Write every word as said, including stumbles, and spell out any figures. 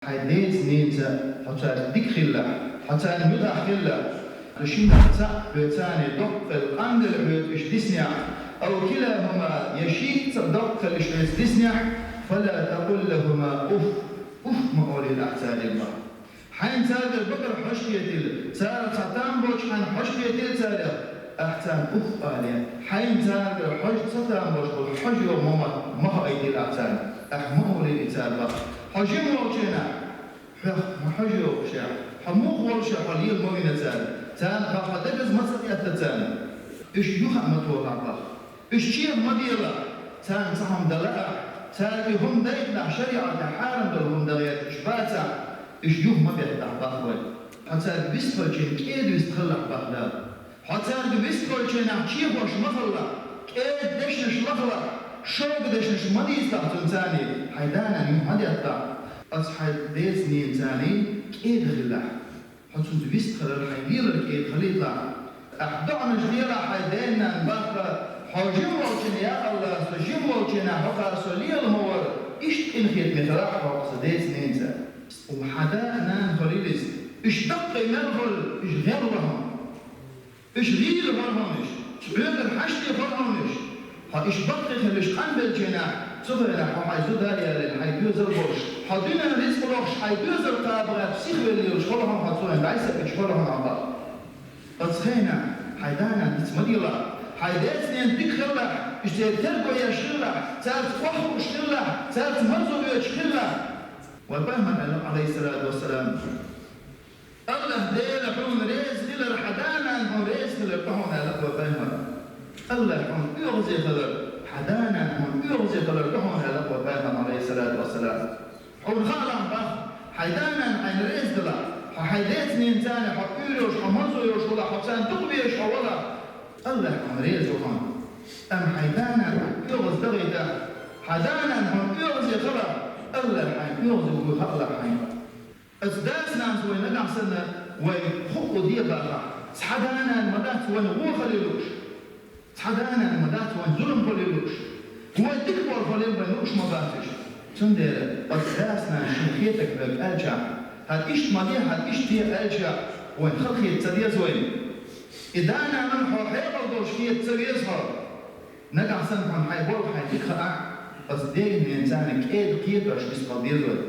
Хьайн деца-ненаца хьо царца дика хилалахь, хьо царна муьтӀахь хилалахь, цу шиннах цаӀ хьоьца доккха хилла къамел хьоьца уьш диснехь, أو كلاهما, я шиъ а цаӀ доккха хилла уьш хьоьца диснехь, فلا تقل لهما أف, уф ма олийла ахь царна, бах. Хьайна царгара бакъ хьожа хетийла, царах цхьа там боцуш хьайна хьожа хетийла царах, ахь царна уф алий, хьайна царгара хьожа ца там болуш болу хьожа йогӀу ма, ма хоуьйтийла ахь царна, ахь ма олийла и царна, бах. Хьо жима волчу хенахь, хьох ма хьожа йогӀуш, хьо муха волуш хьо лела ма вина царна, царна хьо, хьо дегаза ма ца къетта царна, уьш юха а ма тохахь, бах. Уьш чеха ма делахь, царна цхьа хӀума дан лаахь, цара и хӀума дайтинехь, шариӀатехь хьарам долу хӀума дан гӀерташ уьш бацахь, уьш юха ма беттахь, бах вай. Хьо цаьрга вистхуьлучу хенахь кӀеда вистхуьлахь, бах Дала. Хьо цаьрга вистхуьлучу хенахь чехош ма хилалахь, кӀеда дешнаш ма хилахь, шога дешнаш ма дийцалахь цуьнан царний, хьайн да-нана юха ма деттахь. Оцу хьайн деца-ненаца царний кӀеда хилалахь. Хьо цуьнца вистхилар хьайн лелар кӀеда хилийталахь. Ахь доӀанаш делахь хьайн ден-ненан, бах, хьо жима волчу хенахь: «Я АллахӀ, со жима волчу хенахь хӀокхара со лела ма вара», иштта къинхетаме хилахь хьо сан деца-ненаца. Хьан да а, нана а хуьлийла иза. Уьш даккхий мел хуьлу, уьш гӀелван хьуна. Уьш гӀийла хуьлу хьуна уьш, хьоьгара хьаштий хуьлу хьуна уьш. Хьо уьш баккхий хилла уьш къанбеллачу хенахь, цу хенахь хьо хьайн зуда а ялийна, хьайн доьзал а болуш, хьо дуьненан рицкъ лохуш, хьайн доьзал кхаба гӀерташ сихвелла йолуш хуьлу хьуна хьо, цу хенахь дӀасакъаьсташ хуьлу хьуна хьо, бах. Оцу хенахь хьайн да-нана диц ма делахь, хьайн деца-ненаца дика хилалахь, уьш церан терго еш хилалахь, цаьрца охьахууш хилалахь, цаьрца марзо оьцуш хилалахь. Вайн пайхамара аьлла, Ӏалайхиссалату вассалам: «АллахӀ Дела хьуна реза хилар хьан да-нана хьуна реза хилар ду хьуна», аьлла вайн пайхамара. АллахӀ хьуна оьгӀазе хилар хьан да-нана хьуна оьгӀазе хилар ду хьуна, аьлла вайн пайхамара, Ӏалайхиссалату вассалам. Хьуна хаалахь, бах, хьайн да-нана хьайна реза далахь, хьо хьайн деца-ненаца царна хьо уьйр йолуш, хьо марзо йолуш валахь, хьо царна дукха везаш хьо валахь, АллахӀ хьуна реза ву хьуна. Амма хьайн да-нана хьуна оьгӀазе дахийтахь, хьан да-нана хьуна оьгӀазе хилахь, АллахӀ хьайна оьгӀазе вуй хаалахь хьайна. Оцу дас-нанас вай нагахь санна вай хууш де бахахь, цхьа да-нана ма дац вайна вон хилла лууш, цхьа да-нана ма дац вайна зулам хилла лууш, вай дика боху хилла вайна лууш ма бац уьш. Цундела оцу дас-нанас шуна хетарг хьоьга аьлчахь, хьан иштта ма де, хьан иштта де аьлчахь, вайна хала хета ца деза вайна. И да-нанна хьо хьекъал долуш хета ца веза хьо. Нагахь санна хьуна хьайн болх хьайна дика хаахь, оцу ден-ненан царна кӀеда кхетош вистхила деза вай.